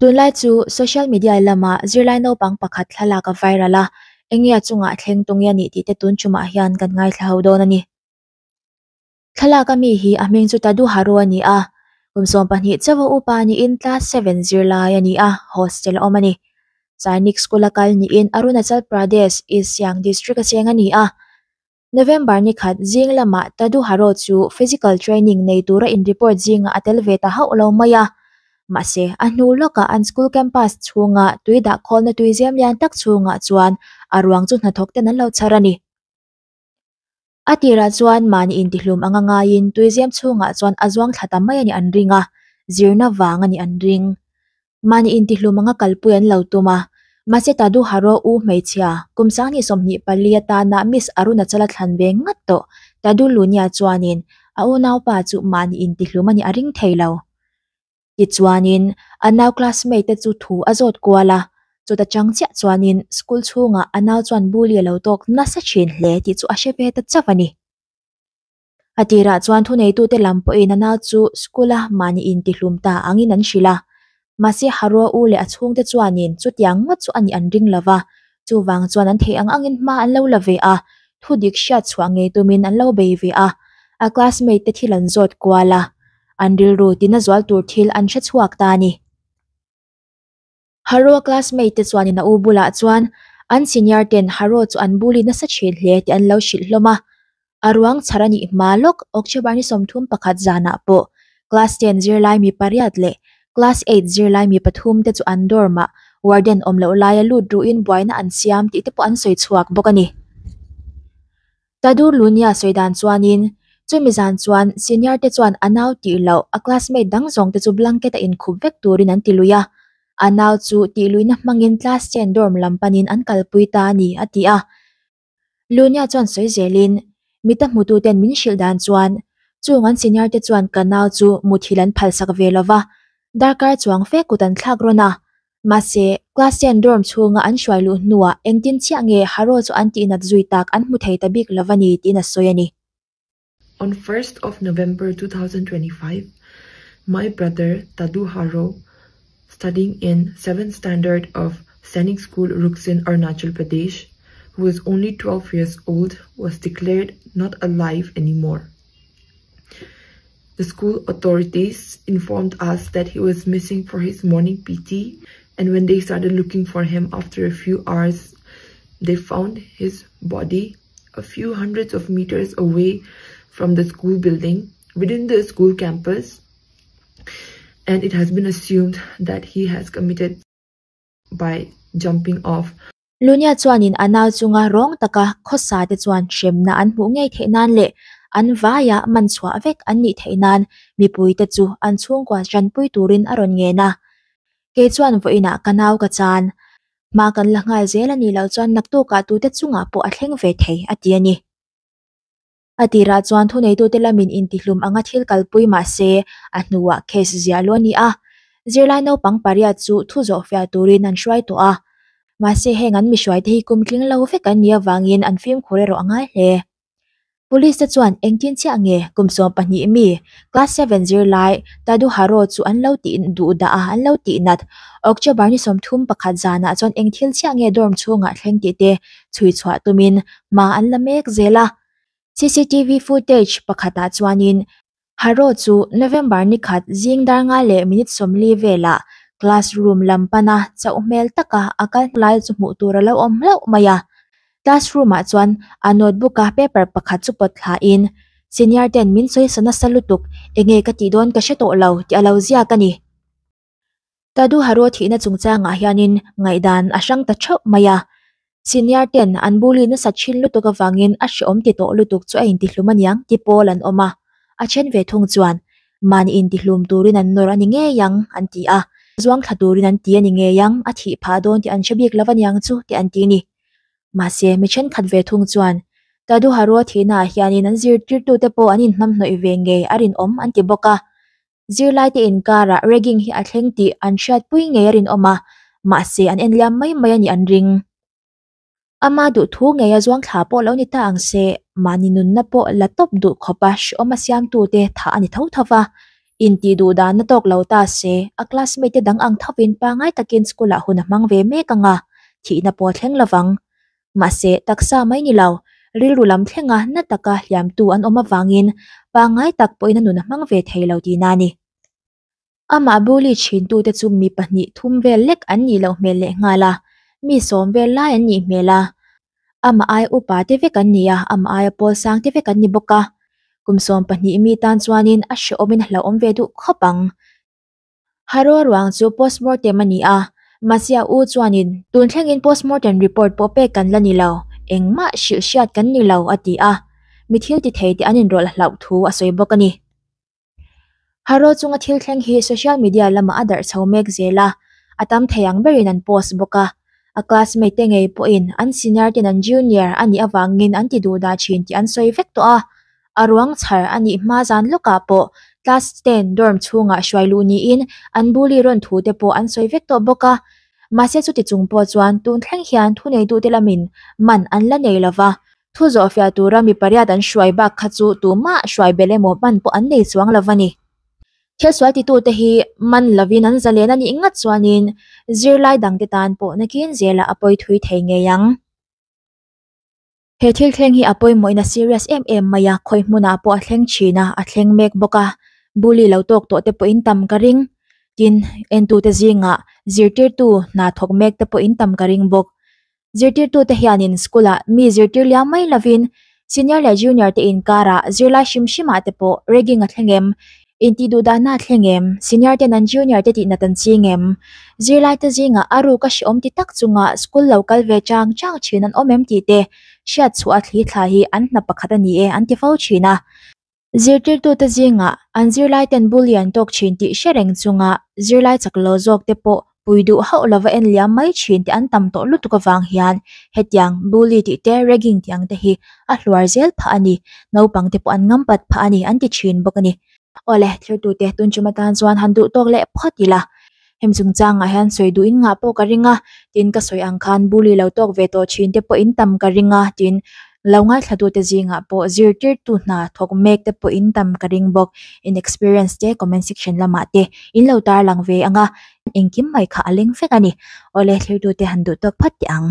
Tunlai chu social media lamah zirlai naupang pakhat thlalak a viral a, enge a chungah thleng tung i a nih tih te tun tumah hian kan ngaithla ho dawn a ni. Thlalak a mi hi a hming chu Tadu Haru a ni a, kum 12 chauh a upa niin class 7 zirlai a ni a, hostel a awm a ni. Sainik School a kal niin Arunachal Pradesh, East Siang District a cheng a ni a. November ni khat zing lamah Tadu Haro chu physical training nei tura in report zingah a tel ve ta hauh lo mai a. Mahse, a hnu lawkah an school campus chhunga tui dah khawlna tui zem lian tak chhungah chuan a ruang chu hnathawk ten an lo chhar a ni. A tirah chuan mahni intihlum anga ngaiin tuizem chhungah chuan a zuang thla ta mai a nih an ring a, zirna vang a nih an ring. Mahni intihlum anga kalpui an lo tum a, mahse Tadu Haro u hmeichhia kum 2024 atana Miss Arunachala thlan ve ngat tawh Tadu Lunia chuanin a unaupa chu mahni intihlum a nih a ring thei lo. Tichuanin, a nau classmate te chu thu a zawt kual a, chuta chang chiah chuanin school chhungah a nau chuan bully a lo tawk nasa thin hle tih chu a hre ve ta chauh a ni. A tirah chuan thuneitute lam pawhin a nau chu school-a mahni intihlum ta angin an hrilh a, mahse Haruo u leh a chhungte chuanin chutiang ngawt chu a nih an ring lo va, chuvang chuan an theih ang angin hma an lo la ve a, thudik hriat chhuah ngei tumin an lo bei ve a, a classmate te thil an zawt kual a. An rilru tina zual tur thil an hre chhuak ta a ni. Haro classmate te chuanin a u bulah chuan an senior ten Haro chu an bully nasa thin hle tih an lo hrilh hlawm a. A ruang chhar a nih hma lawk October ni 31 zanah pawh class 10 zirlai mi pariat leh class 8 zirlai mi pathum te chu an dorm ah warden awm loh laia lut ruhin buaina an siam tih te pawh an sawi chhuak bawk a ni. Tadur Lunia sawi dan chuanin, chumi zan chuan senior te chuan a nau tih loh a classmate dang zawng te chu blanket a inkhup vek turin an ti lui a, a nau chu tih luihna hmangin class ten dorm lam panin an kalpui ta a ni, a ti a. Lunia chuan sawi zelin, Mita hmutu ten min hrilh dan chuan, chung an senior te chuan ka nau chu muthilh an phalsak ve lova, darkar chuang fe kut an thlak rawn a, Mahse, class ten dorm chhunga an hruai luh hnuah engtin chiah nge Haro chu an tihnat zui tak an hmu thei ta bik lo a ni tiin a sawi a ni. On 1st of November 2025, my brother Tadu Haro, studying in 7th standard of Sainik School, Ruksin, Arunachal Pradesh, who was only 12 years old, was declared not alive anymore. The school authorities informed us that he was missing for his morning PT, and when they started looking for him after a few hours, they found his body a few hundreds of meters away from the school building within the school campus, and it has been assumed that he has committed by jumping off. Lunia chuanin a nau chunga rawng taka khawsa te chuan hremna an hmuh ngei theih nan leh an vaia man chhuah vek an nih theih nan mipui te chu an chhungkua tanpui turin a rawn ngen a. Kei chuan vawiinah ka nau ka chan. Hma kan la nghal zel a nih loh chuan naktukah tute chungah pawh a thleng ve thei, a ti a ni. A tirah chuan thuneitute lamin intihlum anga thil kalpui mah se a hnuah case ziah luh a ni a. Zirlai naupang pariat chu thu zawh fiah turin an hruai tawh a. Mahse heng an mihruaite hi kum tling lo vek an nih avangin an fimkhur erawh a ngai hle. Police te chuan engtin chiah nge kum 12 mi class 7 zirlai Tadu Haro chu an lo tih duh dah a an lo tih nat. October ni 31 zanah chuan eng thil chiah nge dorm chhungah thleng tih te chhui chhuah tumin hma an la mek zel a. CCTV footage pakhatah chuanin Haro chu November ni khat zing dar nga leh minute 40 velah classroom lam pana chauh hmel taka a kal lai chu hmuh tur a lo awm hlauh mai a. Classroom ah chuan a notebook a paper pakhat chu pawt thla in senior ten min sawi sa nasa lutuk enge ka tih dawn ka hre tawh lo tih a lo ziak a ni. Tadu Haro thihna chungchangah hianin ngaihdan a hrang ta theuh mai a. Senior ten an bully nasa thin lutuk avangin a hreawm ti tawh lutuk chu a intihlum aniang ti pawl an awm a. A then ve thung chuan mahni intihlum turin an nawr a ni ngei ang an ti a. Zuang thla turin an ti a ni ngei ang, a thih phah dawn tih an hre bik lo aniang chu tih an ti a ni. Mahse, mi thenkhat ve thung chuan Tadu Haro thihnaah hianin an zirtirtute pawh an inhnamhnawih ve ngei a rinawm an ti bawk a. Zirlaite inkarah ragging hi a thleng tih an hriatpui ngei a rinawm a, mahse an enliam mai mai a nih an ring. Ama duh thu ngei a zuang thla pawh lo ni ta ang se, mahni nunna pawh la tawp duh khawpa hrehawm a siamtute thah a ni tho tho va. Intih duh dan na tawk lo ta se, a classmate te dang ang thovin pangai takin school ah hun a hmang ve mek anga, thihna pawh a thleng lovang. Mahse, taksa mai ni lo, rilru lam thlenga na taka hliamtu an awm avangin pangai tak pawhin a nun a hmang ve thei lo tihna a ni. Amah bully thintute chu mi pahnih thum vel lek an nih loh hmel leh nghal a, mi sawm vel lai an nih hmel a. Amah aia upa te vek an ni a, amah aia pawl sang te vek an ni bawk a. Kum 12 mi tan chuanin a hrehawmin a hlauhawm ve duh khawp ang. Haro ruang chu postmortem a ni a, mahse a u chuanin tun thlengin postmortem report pawh pek kan la ni lo, engmah hrilh hriat kan ni lo a ti a, mi thil ti thei te an inrawlh hlauh thu a sawi bawk a ni. Haro chunga thil thleng hi social media lamah a darh chho mek zel a, a tam thei ang berin an post bawk a. A classmate te ngei pawhin an senior ten an junior a nih avangin an ti duh dah thin tih an sawi vek tawh a. A ruang chhar a nih hma zan lawkah pawh class ten dorm chhungah hruai luh niin an bully rawn thu te pawh an sawi vek tawh bawk a. Mahse chuti chung pawh chuan tun thleng hian thuneitute lamin man an la nei lova, Thu zawhfiah tura mi pariat an hruai bak kha chu tumah hruai belh emaw man pawh an nei chuang lo a ni. Thil sual titute hi man lovin an zalen a nih ngat chuanin zirlai dangte tan pawh nakin zelah a pawi thui thei ngei ang. He thil thleng hi a pawimawhin a serious em em mai a, khawi hmunah pawh a thleng thin a, a thleng mek bawk a, bully lo tawk tawh te pawhin tam ka ring. Tin, entute zingah zirtirtu hna thawk mek te pawhin tam ka ring bawk. Zirtirtute hianin school-ah mi zirtir liam mai lovin senior leh junior te inkarah zirlai hrim hrimah te pawh ragging a thleng em? Intih duhdahna a thleng em? Senior ten an junior te tihnat an ching em? Zirlai te zingah a ruk a hrehawm ti tak chunga school lo kal ve chang chang thin an awm em tih te hriat chhuah a thli thla hi an hna pakhat a ni e an ti fo thin a. Zirtirtute zingah an zirlaiten bully an tawk thin tih hre reng chunga zirlai chak lo zawk te pawh pui duh hauh lova en liam mai thin te an tam tawh lutuk avang hian hetiang bully tih te ragging tih ang te hi a hluar zel phah a ni, naupang te pawh an ngam pat phah a ni an ti thin bawk a ni. Awle, thirtute tun tum atan chuan han duh tawk leh phawt ila. Hemi chungchangah hian sawi duh in ngah pawh ka ring a, tin ka sawi ang khan bully lo tawk ve tawh thin te pawh in tam ka ring a, tin lo ngaithlatute zingah pawh zirtirtu hna thawk mek te pawh in tam ka ring bawk. In experience te comment section lamah te in lo tarlang ve ang a, engkim mai kha a leng vek a ni. Awle, thirtute han duh tawk phawt teh ang.